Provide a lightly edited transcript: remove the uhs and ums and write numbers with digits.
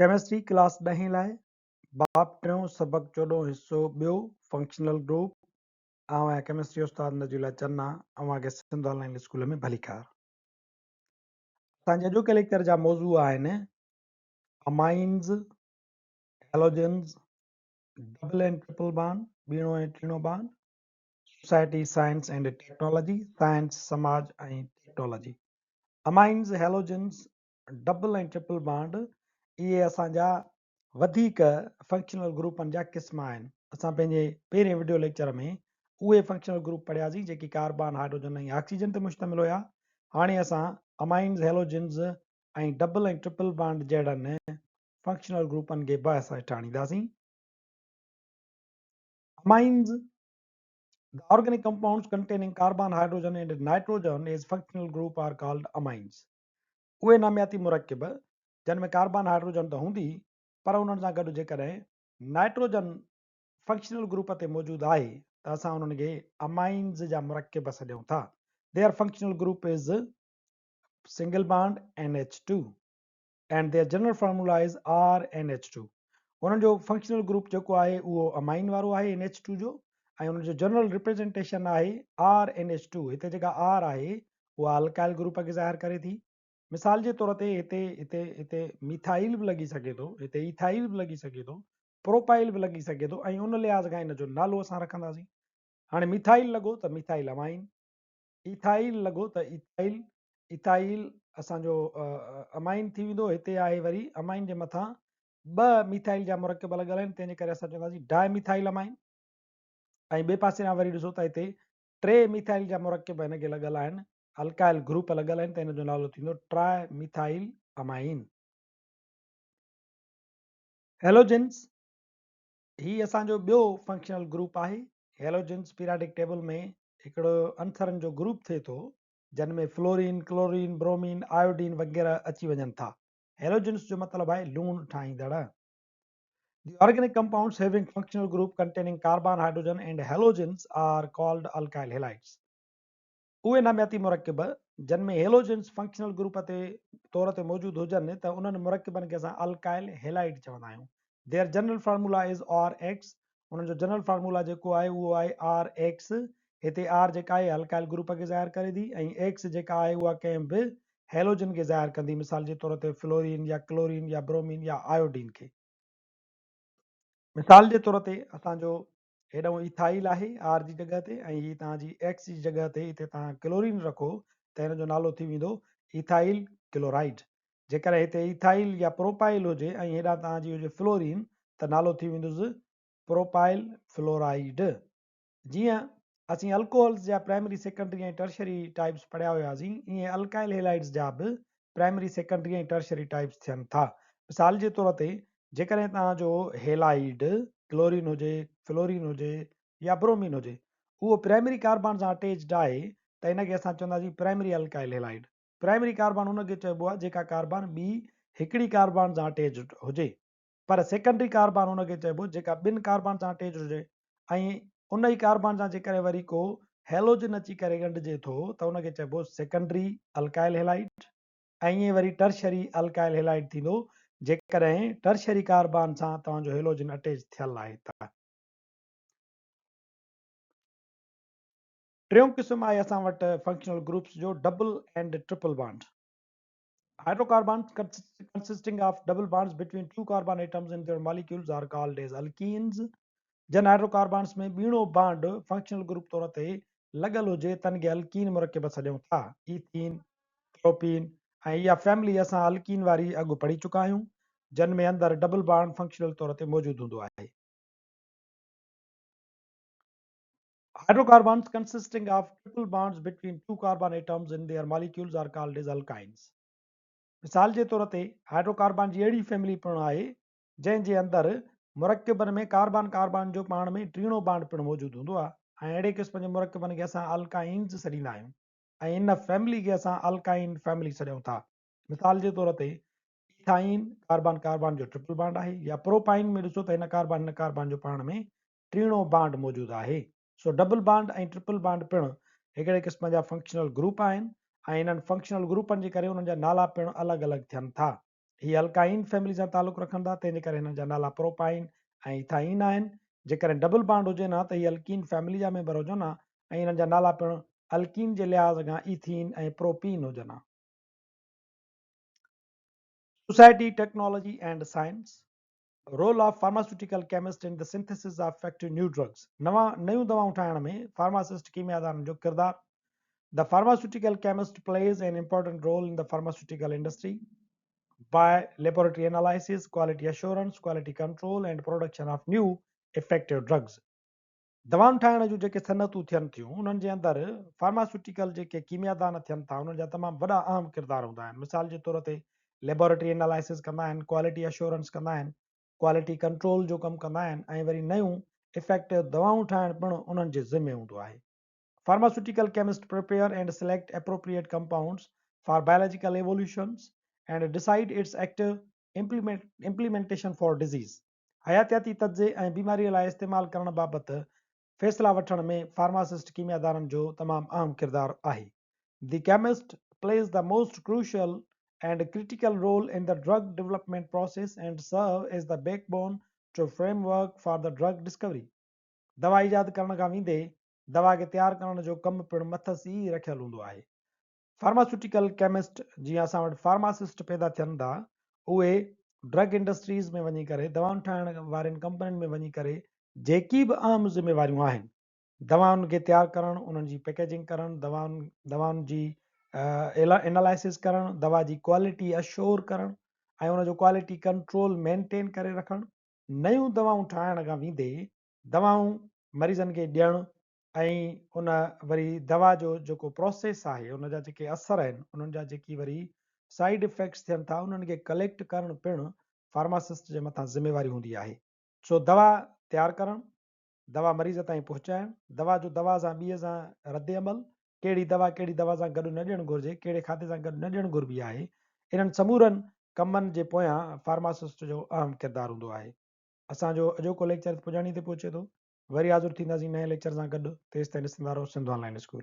Chemistry class ڏهين لاء باب ٽيون سبق چوڏهون حصو ٻيو فنڪشنل گروپ آئون آهيان ڪيمسٽري استاد نجي الله چنا اوهان کي سنڌ آن لائن اسڪول ۾ ڀليڪار. اسان جي اڄوڪي ليڪچر جا موضوع آهن amines, halogens, double and triple bond, ٻيڻو ۽ ٽيڻو bond, society, science and technology, science, سماج ۽ technology. Amines, halogens, double ۽ triple bond اهي اسان جا وڌيڪ فنڪشنل گروپن جا قسم آهن. اسان پنهنجي پهرين وڊيو ليڪچر ۾ اهي فنڪشنل گروپ پڙهياسين جيڪي ڪاربان، هائيڊروجن ۽ آڪسيجن تي مشتمل هيا. هاڻي اسان امائنز، هيلوجنز ۽ ڊبل ۽ ٽرپل بانڊ جهڙن فنڪشنل گروپن کي بحث هيٺ آڻينداسين. Amines, The organic compounds containing carbon, hydrogen and nitrogen as functional group are called amines. اهي نامياتي مرڪب جن ۾ ڪاربان هائيڊروجن ته هوندي پر انهن سان گڏ جيڪڏهن نائٽروجن فنڪشنل گروپ تي موجود آهي ته اسان انهن کي امائنز جا مرڪب سڏيون ٿا. Their functional group is single bond NH2 and their general formula is RNH2. انهن جو فنڪشنل گروپ جيڪو آهي اهو امائن وارو آهي NH2 جو ۽ انهن جو جنرل ريپريزنٽيشن آهي RNH2. هتي جيڪا R آهي اها الڪائل گروپ کي ظاهر ڪري ٿي. مثال جي طور تي هتي هتي هتي ميٿائل به لڳي سگهي ٿو، هتي ايٿائل به لڳي سگهي ٿو، پروپائل به لڳي سگهي ٿو ۽ ان لحاظ کان ان جو نالو اسان رکنداسين. هاڻي ميٿائل لڳو ته ميٿائل امائن، ايٿائل لڳو ته ايٿائل، ايٿائل اسان جو امائن ٿي ويندو. هتي آهي وري امائن جي مٿان ٻه ميٿائل جا مرڪب لڳل آهن، تنهن جي ڪري اسان چونداسين ڊائي ميٿائل امائن. ۽ ٻئي پاسي ڏانهن وري ڏسو ته هتي ٽي ميٿائل جا مرڪب هن کي لڳل آهن، الڪائل گروپ لڳل آهن ته هن جو نالو ٿيندو ٽراء ميٿائل امائن. هيلوجنز، هي اسان جو ٻيو فنڪشنل گروپ آهي. هيلوجنز پيراڊڪ ٽيبل ۾ هڪڙو عنصرن جو گروپ ٿئي ٿو، جن ۾ فلورين، ڪلورين، برومين، آيوڊين وغيره اچي وڃن ٿا. هيلوجنز جو مطلب آهي لوڻ ٺاهيندڙ. The organic compounds having functional group containing carbon, hydrogen and halogens are called alkyl halides. اهي نامياتي مرڪب جن ۾ هيلوجنز فنڪشنل گروپ تي طور تي موجود هجن ته انهن مرڪبن کي اسان الڪائل هيلائيڊ چوندا آهيون. Their general formula is RX انهن جو جنرل فارمولا جيڪو آهي اهو آهي RX هتي R جيڪا آهي الڪائل گروپ کي ظاهر ڪري ٿي ۽ X جيڪا آهي اها ڪنهن به هيلوجن کي ظاهر ڪندي، مثال جي طور تي فلورين يا ڪلورين يا برومين يا آيوڊين کي. مثال جي طور تي اسان جو هيڏانهن ايٿائيل آهي آر جي جڳهه تي ۽ هي توهان جي ايڪس جي جڳهه تي هتي توهان ڪلورين رکو ته هن جو نالو ٿي ويندو ايٿائيل ڪلورائيڊ. جيڪڏهن هتي ايٿائيل يا پروپائيل هجي ۽ هيڏانهن توهان جي هجي فلورين ته نالو ٿي ويندس پروپائيل فلورائيڊ. جيئن اسين الڪوحلز جا پرائمري، سيڪنڊري ۽ ٽرشري ٽائپس پڙهيا هياسين، ايئن الڪائل هيلائيڊز جا به پرائمري، سيڪنڊري ۽ ٽرشري ٽائپس ٿين ٿا. مثال جي طور تي جيڪڏهن توهان جو هيلائيڊ ڪلورين هجي، فلورين هجي يا برومين هجي، اهو پرائمري ڪاربان سان اٽيچڊ آهي ته ان کي اسان چونداسين پرائمري الڪائل هيلائيڊ. پرائمري ڪاربان ان کي چئبو آهي جيڪا ڪاربان ٻي هڪڙي ڪاربان سان اٽيچڊ هجي. پر سيڪنڊري ڪاربان ان کي چئبو جيڪا ٻن ڪاربان سان اٽيچ هجي ۽ ان ئي ڪاربان سان جيڪڏهن وري ڪو هيلوجن اچي ڪري ڳنڍجي ٿو ته ان کي چئبو سيڪنڊري الڪائل هيلائيڊ ۽ ائين وري ٽرشري الڪائل هيلائيڊ ٿيندو جيڪڏهن ٽرشري ڪاربان سان توهان جو هيلوجن اٽيچ ٿيل آهي ته. ٽيون قسم آهي اسان وٽ فنڪشنل گروپس جو double and triple bond. Hydrocarbons consisting of double bonds between two carbon atoms in their molecules are called as alkenes. جن هائڊروڪاربانس ۾ ٻيڻو بانڊ فنڪشنل گروپ طور تي لڳل هجي تن کي الڪين مرڪب سڏيون ٿا. ايٿين، پروپين ۽ اها فيملي اسان الڪين واري اڳ پڙهي چڪا آهيون جن ۾ اندر ڊبل بانڊ فنڪشنل طور تي موجود هوندو آهي. Hydrocarbons consisting of triple bonds between two carbon atoms in their molecules are called as alkynes. مثال جي طور تي هائڊروڪاربان جي اهڙي فيملي پڻ آهي جنهن جي اندر مرڪبن ۾ ڪاربان ڪاربان جو پاڻ ۾ ٽيڻو بانڊ پڻ موجود هوندو آهي ۽ اهڙي قسم جي مرڪبن کي اسان الڪائنز سڏيندا آهيون ۽ ان فيملي کي اسان الڪائن فيملي سڏيون ٿا. مثال جي طور تي ايٿائين ڪاربان ڪاربان جو ٽرپل بانڊ آهي يا پروپائن ۾ ڏسو ته هن ڪاربان هن ڪاربان جو پاڻ ۾ ٽيڻو بانڊ موجود آهي. سو ڊبل بانڊ ۽ ٽرپل بانڊ پڻ هڪڙي قسم جا فنڪشنل گروپ آهن ۽ انهن فنڪشنل گروپن جي ڪري انهن جا نالا پڻ الڳ الڳ ٿين ٿا. هي الڪائين فيملي سان تعلق رکن ٿا، تنهن جي ڪري هنن جا نالا پروپائين ۽ ايٿائين آهن. جيڪڏهن ڊبل بانڊ هجين ها ته هي الڪين فيملي جا ميمبر هجن ها ۽ انهن جا نالا پڻ الڪين جي لحاظ کان ايٿين ۽ پروپين هجن ها. Society, technology and science, role of pharmaceutical chemist in the synthesis of effective new drugs, نوان نيون دوائون ٺاهڻ ۾ فارماسسٽ ڪيميادانن جو ڪردار. The pharmaceutical chemist plays an important role in the pharmaceutical industry by laboratory analysis, quality assurance, quality control and production of new effective drugs. دوائن ٺاهڻ جون جيڪي صنعتون ٿين ٿيون انهن جي اندر فارماسيوٽيڪل جيڪي ڪيميادان ٿين ٿا انهن جا تمام وڏا اهم ڪردار هوندا آهن. مثال جي طور تي ليبارٽري انالائسز ڪندا آهن، ڪوالٽي اشورنس ڪندا آهن، ڪوالٽي ڪنٽرول جو ڪم ڪندا آهن ۽ وري نيون افيڪٽو دوائون ٺاهڻ پڻ انهن جي ذمي هوندو آهي. Pharmaceutical chemist prepare and select appropriate compounds for biological evolutions and decide its active implementation for disease. حياتياتي تجزئي ۽ بيماريء لاء استعمال ڪرڻ بابت فيصلا وٺڻ ۾ فارماسسٽ ڪيميادانن جو تمام اهم ڪردار آهي. The chemist plays the most crucial and critical role in the drug development process and serve as the backbone to framework for the drug discovery. دوا ايجاد ڪرڻ کان ويندي دوا کي تيار ڪرڻ جو ڪم پڻ مٿس ئي رکيل هوندو آهي. فارماسيوٽيڪل ڪيمسٽ جيئن اسان وٽ فارماسسٽ پيدا ٿين ٿا اهي ڊرگ انڊسٽريز ۾ وڃي ڪري دوائن ٺاهڻ وارين ڪمپنين ۾ وڃي ڪري جيڪي به اهم ذميواريون آهن دوائن کي تيار ڪرڻ انهن جي پيڪيجنگ ڪرڻ دوائن دوائن جي انالائسس ڪرڻ دوا جي ڪوالٽي اشور ڪرڻ ۽ ان جو ڪوالٽي ڪنٽرول مينٽين ڪري رکڻ نيون دوائون ٺاهڻ کان ويندي دوائون مريضن کي ڏيڻ ۽ ان وري دوا جو جيڪو پروسيس آهي ان جا جيڪي اثر آهن انهن جا جيڪي وري سائيڊ افيڪٽس ٿين ٿا انهن کي ڪليڪٽ ڪرڻ پڻ فارماسسٽ جي مٿان ذميواري هوندي آهي. سو دوا تيار ڪرڻ، دوا مريض تائين پهچائڻ، دوا جو دوا سان ٻي سان رد عمل، ڪهڙي دوا ڪهڙي دوا سان گڏ نه ڏيڻ گهرجي، ڪهڙي کاڌي سان گڏ نه ڏيڻ گهربي آهي، انهن سمورن ڪمن جي پويان فارماسسٽ جو اهم ڪردار هوندو آهي. اسان جو اڄوڪو ليڪچر پڄاڻي تي پهچي ٿو. وري حاضر ٿينداسين نئين ليڪچر سان گڏ تيستائين ڏسندا رهو سنڌ آن لائين اسڪول.